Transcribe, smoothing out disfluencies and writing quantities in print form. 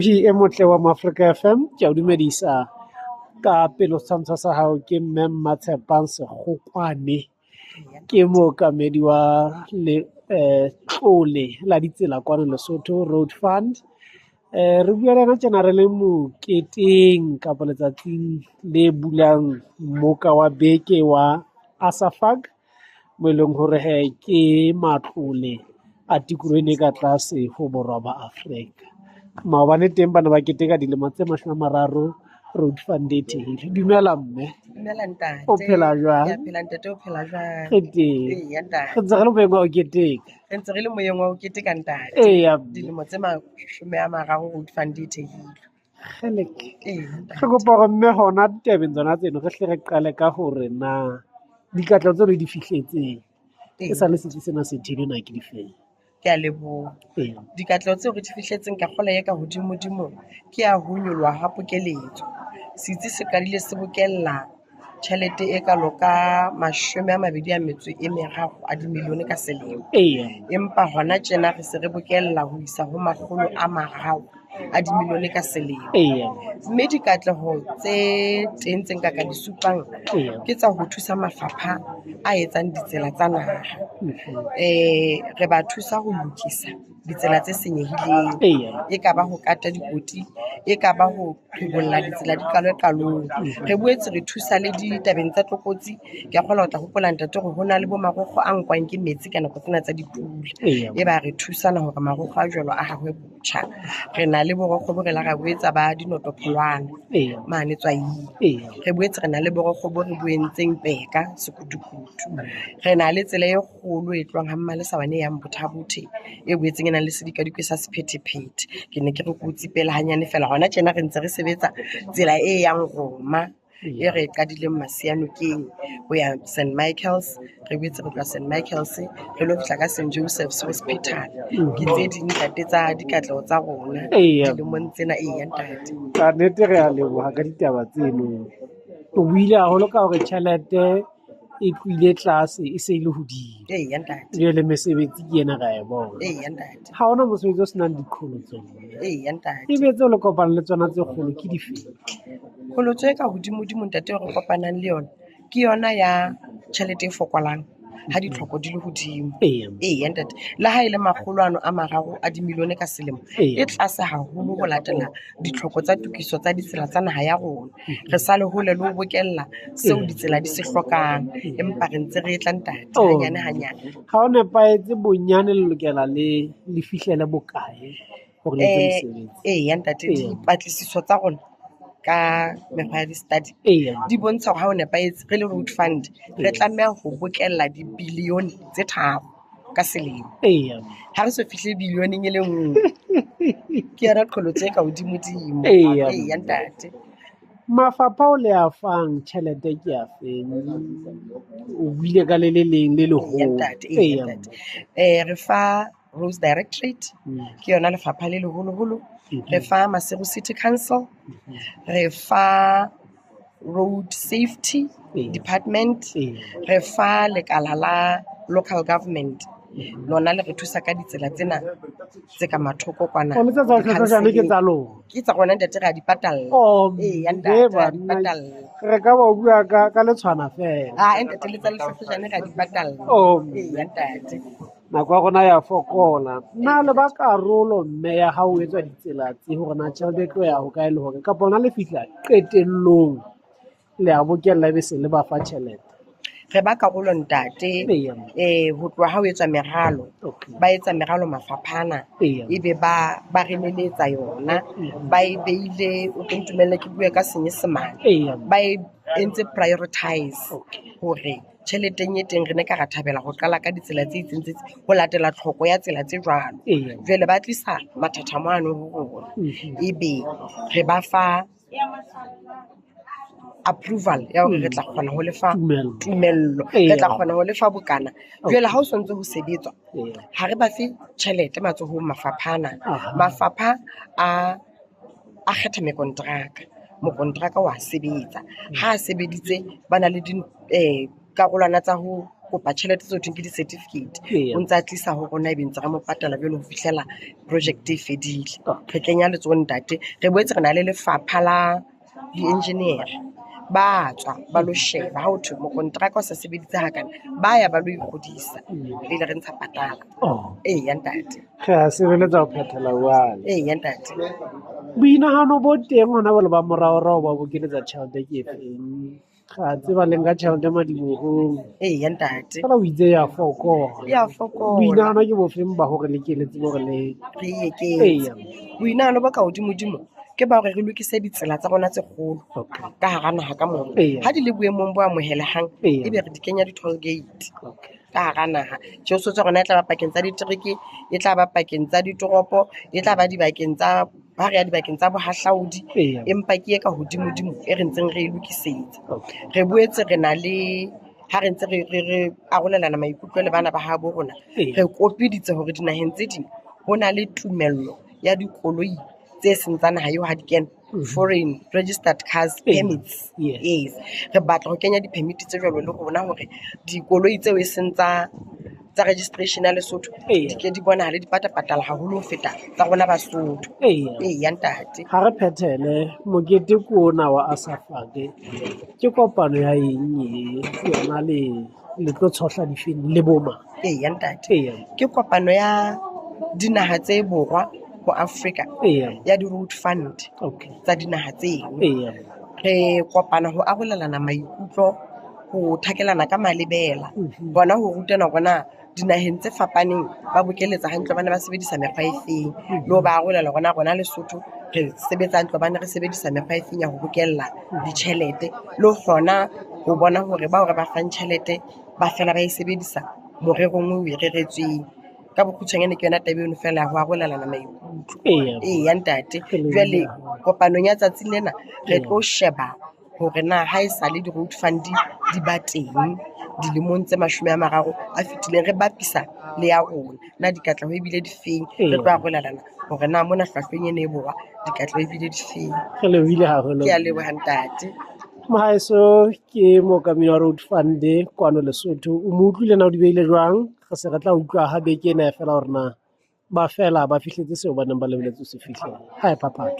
E motle wa Moafrika FM, ke a o dumedisa ka pelo setshwantsho sa hao ke mme Mmatshepang Sekgokwane. Ke mookamedi wa letlole la ditsela kwano Lesotho, Road Fund. Re bua le yena tjena re le moketeng kapa letsatsing le bulang mmoka wa beke wa ASAFAC, mo e leng hore hee ke matlole a tikoloho ena e ka tlase ho borwa ba Afrika. Maobane teng bana ba keteka dilemo tse 30 Road Fund e thehilwe. Dumela mme. Dumela ntate. O phela jwang? Ke a phela ntate, o phela jwang? Re teng. Eya ntate. Re ntse re le moyeng wa ho keteka. Re ntse re le moyeng wa ho keteka ntate. Eya mme. Dilemo tse 30 Road Fund e thehilwe. Kgeleke. Eya ntate. Re kopa hore mme hona ditabeng tsona tseno re hle re qale ka hore na dikatleho tseo le di fihletseng e sa le setsi sena se thehilwe na ke difeng? Ke a leboha. Dikatleho tseo re di fihletseng ka kgola e ka hodimodimo ke ya ho nyoloha ha pokeletso. Setsi se qadile se bokella tjhelete e kalo ka 23 a dimilione ka selemo. Empa hona tjena re se re bokella ho isa ho 300 a dimilione ka selemo. Mme dikatleho tse teng tse nka ka di supang ke tsa ho thusa mafapha a etsang ditsela tsa naha. Re ba thusa ho lokisa ditsela tse senyehileng. E ka ba ho kata dikoti, e ka ba ho qhibolla ditsela di qalwe qalong. Re boetse re thusa le ditabeng tsa tlokotsi. Ke a kgolwa o tla hopola ntate hore ho na le bo marokgo a nkwang ke metsi ka nako tsena tsa dipula. E ba re thusana hore marokgo a jwalo a hahwe botjha. Re na le borokgo bo re la ra bo etsa ba dinotopholwana mane Tswaing. Re boetse re na le borokgo bo re bo entseng Peka Sekutukutu. Re na le tsela e kgolo e tlohang ha Mmalesawane e yang Bothabothe e boetseng e nang le sedikadikwe sa sephethephethe. Ke ne ke re ke o tsipela hanyane fela hona tjena re ntse re sebetsa tsela e yang Roma e re e qadileng Masianokeng ho ya St Michael's. Re boetse re tloha St Michael's re lo fihla ka St Joseph's Hospital. Ke tse ding ntate tsa dikatleho tsa rona dilemong tsena. Eya ntate. Ka nnete re a leboha ka ditaba tseno. O buile haholo ka hore tjhelete e tlohile tlase e se e le hodimo. Eya ntate. Jwale mesebetsi ke ena re a e bona. Eya ntate. Ha hona mosebetsi o senang diqholotso. Eya ntate. Ebe tseo le kopanang le tsona tse kgolo ke dife? Qholotso e ka hodimodimo ntate eo re kopanang le yona ke yona ya tjhelete e fokolang ha ditlhoko di le hodimo. Eya ntate. Le ha e le 300 a dimilione ka selemo, e tlase haholo ho latela ditlhoko tsa tokiso tsa ditsela tsa naha ya rona. Re sa le hole le ho bokella seo ditsela di se hlokang, empa re ntse re etla ntate hanyane hanyane. Ha o nepahetse bonyane le lokela le le fihlele bokae hore le etse mosebetsi? Eya ntate, dipatlisiso tsa rona ka mekgwa ya di-study di bontsha hore ha o nepahetse re le Road Fund re tlameha ho bokella dibilione tse 3 ka selemo. Ha re so fihle bilioneng e le nngwe. Ke yona qholotso e ka hodimodimo. Eya ntate. Mafapha o le a fang tjhelete ke a feng? O buile ka le le leng le leholo. Ntate, eya ntate. Re fa Roads Directorate, ke yona lefapha le leholoholo. Re fa Maseru City Council, re fa Road Safety Department, re fa lekala la local government. Lona le re thusa ka ditsela tsena tse ka mathoko kwana. O le tsa tsa ke tsa lona. Ke tsa rona ntate, re a di patalla. Eya ntate, re a di patalla. Re ka ba bua ka letshwana fela. Ah, ntate le tsa lehlohlojane re a di patalla. Eya ntate. Nako ya rona ya fokola. Na le ba karolo mme ya ha o etswa ditsela tse hore na tjhelete e tlo ya hokae le hore kapa hona le fihla qetellong le a bokella ebe se le ba fa tjhelete? Re ba karolo ntate. Ho tloha ha o etswa meralo, ba etsa meralo mafaphana, ebe ba re neletsa yona, ba e beile, o tlo ntumelle ke bue ka Senyesemane, ba e entse prioritize hore tjheleteng e teng re ne ka ra thabela ho qala ka ditsela tse itseng tse ho latela tlhoko ya tsela tse jwalo. Jwale ba tlisa mathathamo ano ho rona, ebe re ba fa approval ya hore re tla kgona ho lefa tumello, re tla kgona ho lefa bokana. Jwale ha o sontse ho sebetswa, ha re ba fe tjhelete matsohong mafapha ana. Mafapha a kgetha mekonteraka, mokonteraka wa sebetsa. Ha a sebeditse ba na le karolwana tsa ho Kopa tjhelete tseo thweng ke di-certificate. O ntse a tlisa ho rona, ebe ntse re mo patala jwale ho fihlela project e fedile. Re kenya letsoho ntate. Re boetse re na le lefapha la di-engineer, ba tswa ba lo sheba ha ho thwe mokonteraka o sa sebeditse hakana, ba ya ba lo ikgodisa pele re ntsha patala. Eya ntate. Re a sebeletsa ho phethela jwale. Eya ntate. Boinahano bo teng hona jwale ba moraorao ba bokeletsa tjhelete ke efeng? Re a tseba le nka tjhelete madibohong. Eya ntate. Fela o itse ya fokola. Ya fokola. Boinahano ke bofeng ba hore le ke le tsebe hore le Re eketse. Boinahano bo ka hodimo-dimo ke ba hore re lokise ditsela tsa rona tse kgolo ka hara naha ka mona. Ha di le boemong bo amohelehang, ebe re di kenya di-toll gate ka hara naha. Tjheso tsa rona e tla ba pakeng tsa ditereke, e tla ba pakeng tsa ditoropo, e tla ba dibakeng tsa, ha re ya dibakeng tsa bohahlaudi, empa ke e ka hodimo-dimo e re ntseng re e lokisetsa. Re boetse re na le, ha re ntse re arolelana maikutlo le bana ba habo rona, re kopiditse hore dinaheng tse ding ho na le tumello ya dikoloi tse seng tsa naha eo ha di kena, foreign registered cars permits. Yes. Re batla ho kenya di-permit tse jwalo le rona hore dikoloi tseo e seng tsa registration ya Lesotho di ke di bonahale di patapatala haholo ho feta tsa rona Basotho. Eya ntate. Ha re phethele mokete ke ona wa ASAFAC, ke kopano ya eng e yona le tlo tshohla difeng le boma? Eya ntate. Ke kopano ya dinaha tse borwa ho Afrika ya di-road fund tsa dinaha tseno. Re kopana ho arolelana maikutlo, ho thakelana ka malebela, bona ho rutana hore na dinaheng tse fapaneng ba bokeletsa hantle hobane ba sebedisa mekgwa e feng, le ho ba arolela hore na rona Lesotho re sebetsa hantle hobane re sebedisa mekgwa e feng ya ho bokella ditjhelete, le hona ho bona hore bao re ba fang tjhelete ba fela ba e sebedisa morerong o e reretsweng. Ka bokgutshwanyane ke yona taba eno fela ya ho arolelana maikutlo. Eya ntate. Jwale kopanong ya tsatsi lena re tlo sheba hore na ha e sale di-road fund di ba teng dilemong tse 30 a fetileng, re bapisa le ya rona, na dikatleho ebile di feng. Re tlo arolelana hore na mona hlwahlweng ena e borwa dikatleho ebile di feng. Re lebohile haholo. Ke a leboha ntate. Mohaeso ke mookamedi wa Road Fund kwano Lesotho. O mo utlwile na o di behile jwang? Re se re tla utlwa ha beke ena e fela hore na ba fela ba fihletse seo ba neng ba lebelletse ho se fihlela. Ha e phaphathwe.